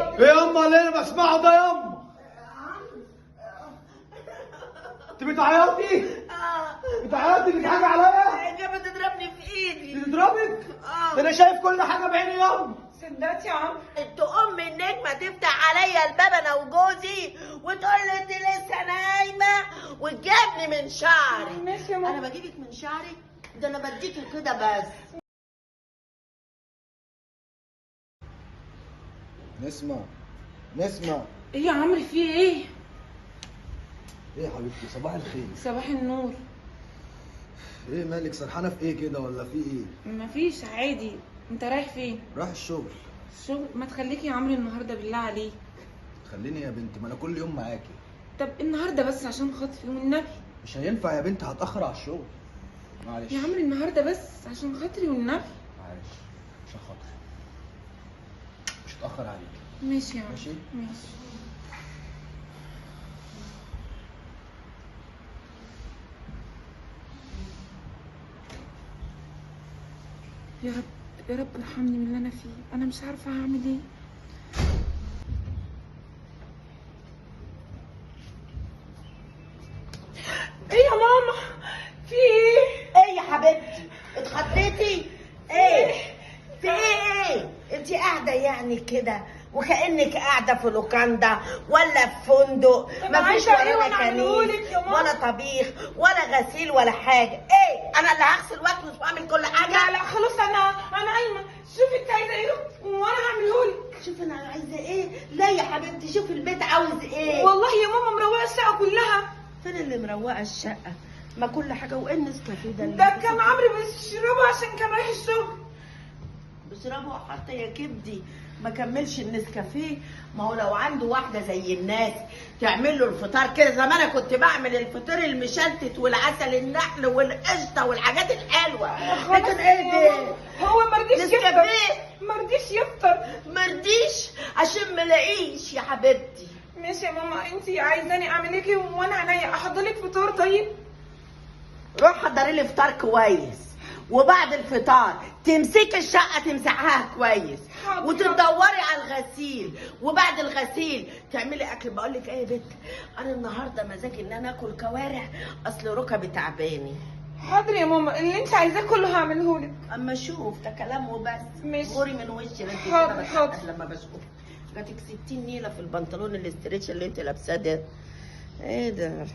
ايه؟ ايه ياما اللي انا بسمعه ده ياما؟ انت بتعيطي؟ بتعيطي؟ بتضحكي عليا؟ انت بتضربني في ايدي. بتضربك؟ ده انا شايف كل حاجة بعيني ياما. صدقت يا عمرو؟ انت ام النجمة تفتح عليا الباب انا وجوزي وتقول لي انت لسه نايمة وتجيبني من شعري. ماشي يا ماما. انا بجيبك من شعرك؟ ده انا بديكي كده بس. نسمة نسمة. ايه يا عمرو في ايه؟ ايه يا حبيبتي؟ صباح الخير. صباح النور. ايه مالك سرحانه في ايه كده ولا في ايه؟ مفيش عادي. انت رايح فين؟ رايح الشغل. الشغل؟ ما تخليكي يا عمرو النهارده بالله عليك. خليني يا بنت، ما انا كل يوم معاكي. طب النهارده بس عشان خاطري والنبي. مش هينفع يا بنت، هتاخر على الشغل. معلش يا عمرو النهارده بس عشان خاطري والنبي. معلش عشان خاطري، مش هتاخر عليك. ماشي يا عمرو. ماشي ماشي. يا رب يا رب ارحمني من اللي انا فيه، انا مش عارفه هعمل ايه. ايه يا ماما؟ في ايه؟ ايه يا حبيبتي؟ اتخضيتي؟ ايه؟ في ايه؟ ايه؟ انت قاعدة يعني كده وكأنك قاعدة في لوكاندا ولا في فندق، مفيش ولا كنيس ولا طبيخ ولا غسيل ولا حاجة. ايه؟ أنا اللي هغسل واكنس وأعمل كل حاجة؟ لا لا خلاص أنا قايمة. شوفي أنت عايزة إيه وأنا هعملهولك. شوفي أنا عايزة إيه؟ لا يا حبيبتي شوفي البيت عاوز إيه. والله يا ماما مروقة الشقة كلها. فين اللي مروقة الشقة؟ ما كل حاجة. وإيه النسكافيه ده؟ ده كان عمرو بيشربه عشان كان رايح الشغل. بشربه حتى يا كبدي ما كملش النسكافيه. ما هو لو عنده واحدة زي الناس تعمل له الفطار كده زي ما انا كنت بعمل الفطير المشلتت والعسل النحل والقشطه والحاجات الحلوة. لكن ايه ده؟ هو ما رضيش يفطر. ما رضيش يفطر. ما رضيش عشان ما لاقيش يا حبيبتي. ماشي يا ماما، انت عايزاني اعمل لك ايه وانا عينيا احضر لك فطار؟ طيب روح حضري لي فطار كويس، وبعد الفطار تمسكي الشقة تمسحها كويس وتدوري على الغسيل، وبعد الغسيل تعملي اكل. بقول لك ايه يا بت، انا النهارده مزاجي ان انا اكل كوارع، اصل ركبي تعباني. حاضر يا ماما، اللي انت عايزاه كله هعمله لك. اما اشوف ده كلام وبس. ماشي. غوري من وشي انت. حاضر حاضر. لما بشوف جاتك 60 نيله في البنطلون ال stretch اللي انت لابساه ده. ايه ده؟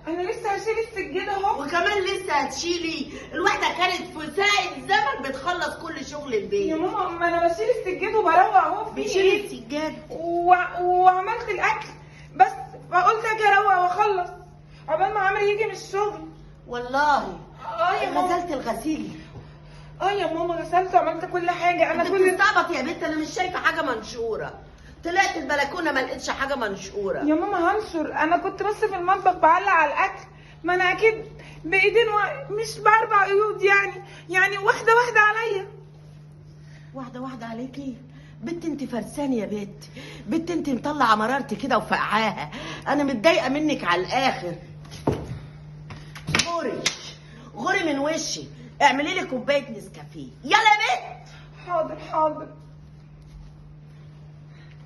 انا لسه هشيل السجادة اهو. وكمان لسه هتشيلي؟ الواحدة كانت في ساعة زمن بتخلص كل شغل البيت. يا ماما ما انا بشيل السجادة وبروق اهو. في بتشيلي السجادة وعملت الاكل بس، فقلت اجي اروق واخلص عقبال ما عمرو يجي من الشغل. والله يا ماما. غسلت الغسيل؟ يا ماما غسلت وعملت كل حاجة. انا كل بتستعبط يا بنت، انا مش شايفه حاجة منشورة. طلعت البلكونه ما لقيتش حاجة منشورة. يا ماما هنشر، انا كنت بس في المطبخ بعلق على الاكل. ما انا اكيد بايدين مش باربع قيود يعني واحدة واحدة عليا. واحدة واحدة عليكي؟ بنت انت فرسان يا بنت. بنت انت مطلعه مرارتي كده وفقعاها. انا متضايقة منك على الاخر. غوري غوري من وشي. اعملي لي كوباية نسكافيه يلا يا بنت. حاضر حاضر.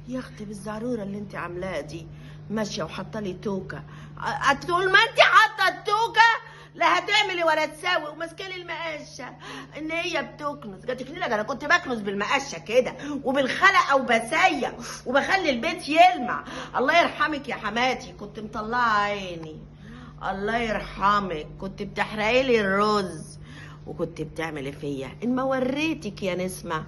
يا اختي بالزعروره اللي انت عاملاها دي، ماشية وحاطه لي توكه. هتقول ما انت حاطه التوكه لا هتعملي ولا تساوي، وماسكه لي المقشه ان هي بتكنس. جاتك لك انا كنت بكنس بالمقشه كده وبالخلقه وبسيق وبخلي البيت يلمع. الله يرحمك يا حماتي، كنت مطلعه عيني. الله يرحمك، كنت بتحرقي لي الرز وكنت بتعملي فيا ان ما وريتك يا نسمه.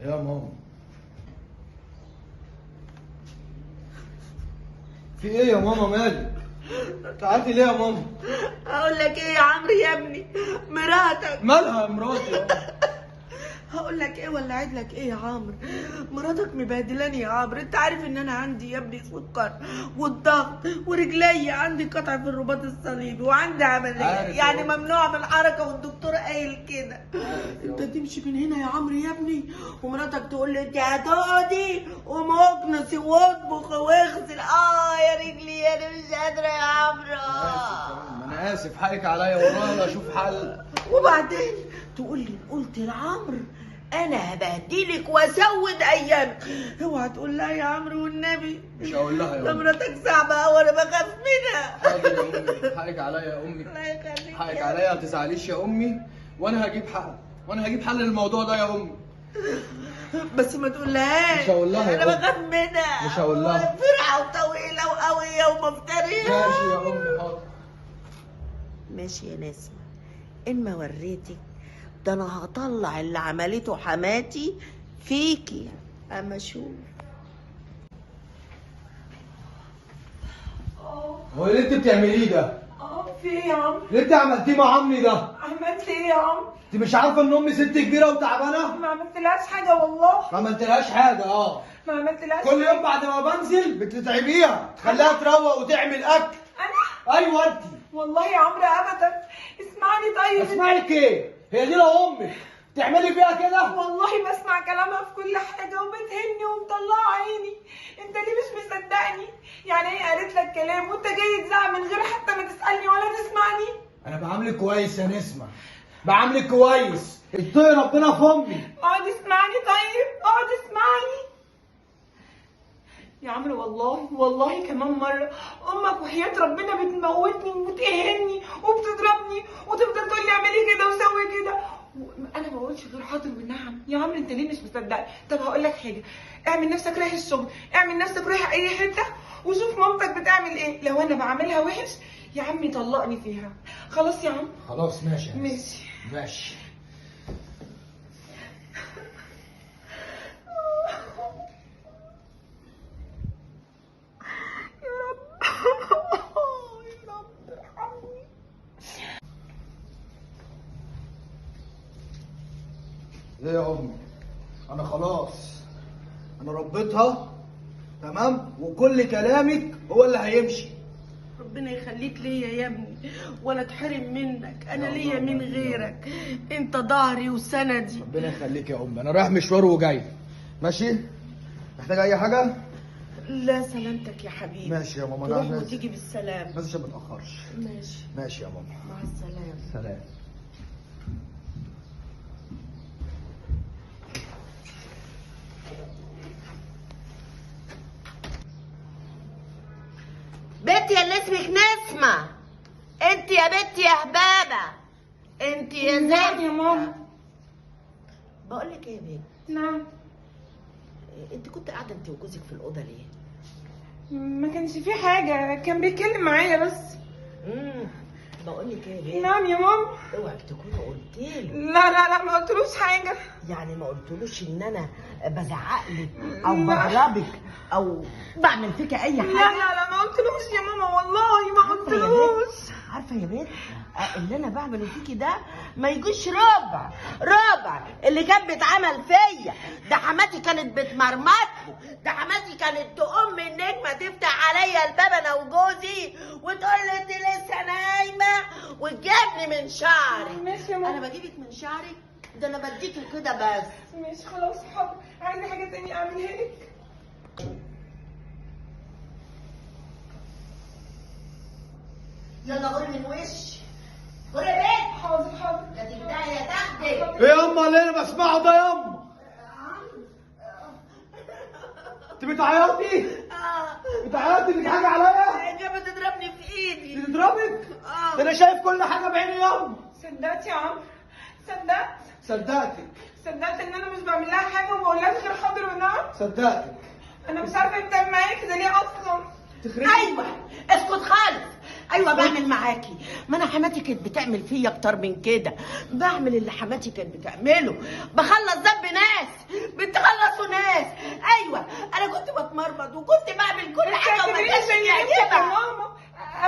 يا ماما في ايه يا ماما؟ مالك تعالي ليه يا ماما؟ اقول لك ايه يا عمرو يا ابني، مراتك مالها مراتي؟ هقول اقول لك ايه ولا اعيد لك ايه يا عمرو؟ مراتك مبهدلاني يا عمرو، انت عارف ان انا عندي يا ابني سكر والضغط، ورجلي عندي قطع في الرباط الصليبي، وعندي عملية يعني ممنوع من الحركة، والدكتور قايل كده. انت تمشي من هنا يا عمرو يا ابني ومراتك تقول لي انت هتقعدي قوم اكنسي واطبخ واغسل. يا رجلي انا مش قادرة يا عمرو. انا اسف، حقك عليا والله اشوف حل. وبعدين تقول لي قلت لعمرو انا هبهدلك واسود ايامك. اوعى تقول لها يا عمرو والنبي. مش هقول لها يا امي، مراتك صعبة قوي انا بخاف منها. حاضر يا امي، حقك عليا يا امي. الله يخليك، حقك عليا، ما تزعليش يا امي، وانا هجيب حل، وانا هجيب حل للموضوع ده يا امي. بس ما تقولهاش. مش هقول لها يا انا امي، بخاف منها. مش هقول لها. فرحه وطويلة وقويه ومفتريه. ماشي يا امي، حاضر. ماشي يا نسمه، ان ما وريتك ده انا هطلع اللي عملته حماتي فيكي. اما شوف هو اللي انت بتعمليه ده؟ في ايه يا عمرو؟ اللي انت عملتيه مع عمي ده؟ عملت ايه يا عمرو؟ انت مش عارفه ان امي ست كبيرة وتعبانه؟ ما عملتلهاش حاجة والله. ما عملتلهاش حاجة. ما عملتلهاش. كل يوم بعد ما بنزل بتتعبيها، تخليها تروق وتعمل اكل. انا؟ ايوه انت. والله يا عمرو ابدا. اسمعني طيب. اسمعك ايه؟ هي دي لو امك تعملي فيها كده؟ والله بسمع كلامها في كل حاجة وبتهني ومطلعه عيني. انت ليه مش مصدقني؟ يعني هي قالت لك كلام وانت جاي تزعق من غير حتى ما تسالني ولا تسمعني؟ انا بعاملك كويس يا نسمه، بعاملك كويس، اتقي ربنا في امي. اقعد اسمعني طيب، اقعد اسمعني يا عمرو. والله والله كمان مرة أمك وحياة ربنا بتموتني وبتقهرني وبتضربني وتفضل تقول لي اعملي كده وسوي كده، أنا ما بقولش غير حاضر ونعم. يا عمرو أنت ليه مش مصدقني؟ طب هقول لك حاجة، اعمل نفسك رايح الشغل، اعمل نفسك رايح أي حتة وشوف مامتك بتعمل إيه. لو أنا بعملها وحش يا عمي طلقني فيها. خلاص يا عم؟ خلاص ماشي ماشي ماشي. ايه يا امي؟ انا خلاص، انا ربيتها تمام، وكل كلامك هو اللي هيمشي. ربنا يخليك ليا يا ابني ولا اتحرم منك، انا ليا من غيرك، انت ظهري وسندي. ربنا يخليك يا امي، انا رايح مشوار وجاي. ماشي؟ محتاجه اي حاجة؟ لا سلامتك يا حبيبي. ماشي يا ماما، انا تروح وتيجي بالسلامة، بس عشان ما اتاخرش. ماشي ماشي يا ماما، مع السلامة. سلام. بنتي اللي اسمك نسمة، انت يا بنتي يا هبابة، انت يا زفت. يا ماما بقول لك ايه يا بنت؟ نعم. انت كنت قاعدة انت وجوزك في الأوضة ليه؟ ما كانش في حاجة، كان بيتكلم معايا بس. بقول لك ايه يا بنت؟ نعم يا ماما. اوعك تكوني قلتي له. لا لا لا، ما قلتلوش حاجة. يعني ما قلتلوش ان انا بزعق لك او بضربك او بعمل فيك اي حاجة؟ لا لا لا، ما قلتلوش يا ماما والله ما قلتلوش. عارفه يا بنت اللي انا بعمله فيكي ده ما يجيش ربع اللي كان بيتعمل فيا. ده حماتي كانت بتمرمطني، ده حماتي كانت تقوم من النجمة تفتح عليا الباب انا وجوزي وتقول لي انت لسه نايمة وتجيبني من شعري. ماشي يا ماما. انا بجيبك من شعرك؟ ده انا بديكي كده بس. ماشي خلاص حاضر. عايزه حاجة تانية اعملها لك؟ يلا غوري من وشي، غوري يا بنت. حاضر حاضر. ده تبدأي يا تاخدك. ايه ياما اللي انا بسمعه ده ياما؟ انت بتعيطي؟ بتعيطي انك حاجة عليا؟ انت بتضربني في ايدي. بتضربك؟ ده انا شايف كل حاجة بعيني ياما. صدقت يا عمرو؟ صدقت؟ صدقتك. صدقت ان انا مش بعمل لها حاجة وما بقولهاش غير حاضر ونعم؟ صدقتك. انا مش عارفه انت بتعمل معايا كده ليه اصلا. تخربي. ايوه اسكت خالص. ايوه بعمل معاكي، ما انا حماتي كانت بتعمل فيا اكتر من كده. بعمل اللي حماتي كانت بتعمله، بخلص ذنب ناس، بتخلصوا ناس. ايوه انا كنت بتمرمط وكنت بعمل كل حاجة وما كانش بيعجبها. ماما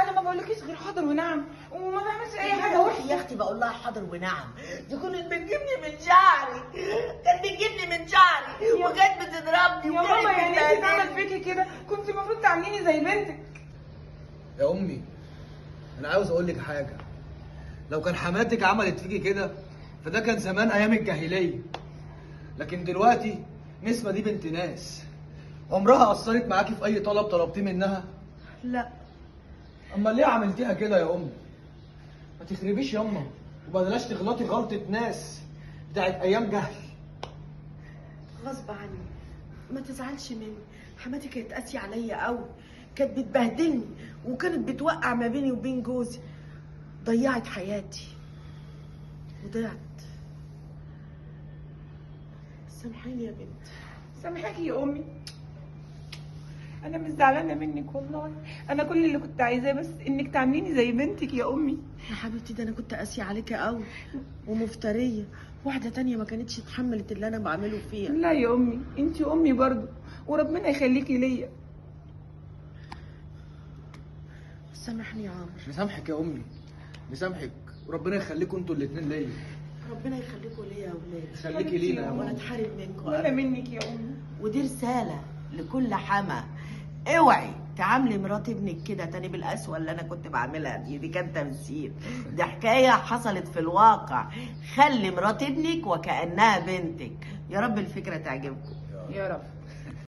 انا ما بقولكيش غير حاضر ونعم وما بعملش اي حاجة وحشة يا اختي. بقول لها حاضر ونعم، دي كانت بتجيبني من شعري، كانت تضربني يا ماما وكانت يعني انت تعمل بتبهدلني. فيكي كده؟ كنت المفروض تعامليني زي بنتك. يا امي انا عاوز اقول لك حاجة، لو كان حماتك عملت فيكي كده فده كان زمان ايام الجاهلية، لكن دلوقتي نسمه دي بنت ناس، عمرها قصرت معاكي في اي طلب طلبتيه منها؟ لا. اما ليه عملتيها كده يا امي؟ ما تخربيش ياما، وبلاش تغلطي غلطه ناس بتاعت ايام جهل. غصب عني، ما تزعلش مني، حماتي كانت قاسية عليا قوي، كانت بتبهدلني وكانت بتوقع ما بيني وبين جوزي، ضيعت حياتي وضعت. سامحيني يا بنتي. سامحاكي يا امي، انا مش زعلانة منك والله، انا كل اللي كنت عايزاه بس انك تعامليني زي بنتك يا امي. يا حبيبتي ده انا كنت قاسية عليكي قوي ومفترية، واحدة تانية ما كانتش اتحملت اللي انا بعمله فيها. لا يا امي، انتي امي برضو، وربنا يخليكي ليا. سامحني يا عمرو. مسامحك يا امي، مسامحك، وربنا يخليكم انتوا الاتنين ليا. ربنا يخليكم ليا يا اولاد، يخليكي لينا يا ولا ماما. اتحرم منكم ولا أبداً. منك يا امي. ودي رسالة لكل حما، اوعي تعاملي مرات ابنك كده تاني بالقسوة اللي انا كنت بعملها دي، دي كان تمثيل، دي حكاية حصلت في الواقع. خلي مرات ابنك وكأنها بنتك. يا رب الفكرة تعجبكم. يا رب.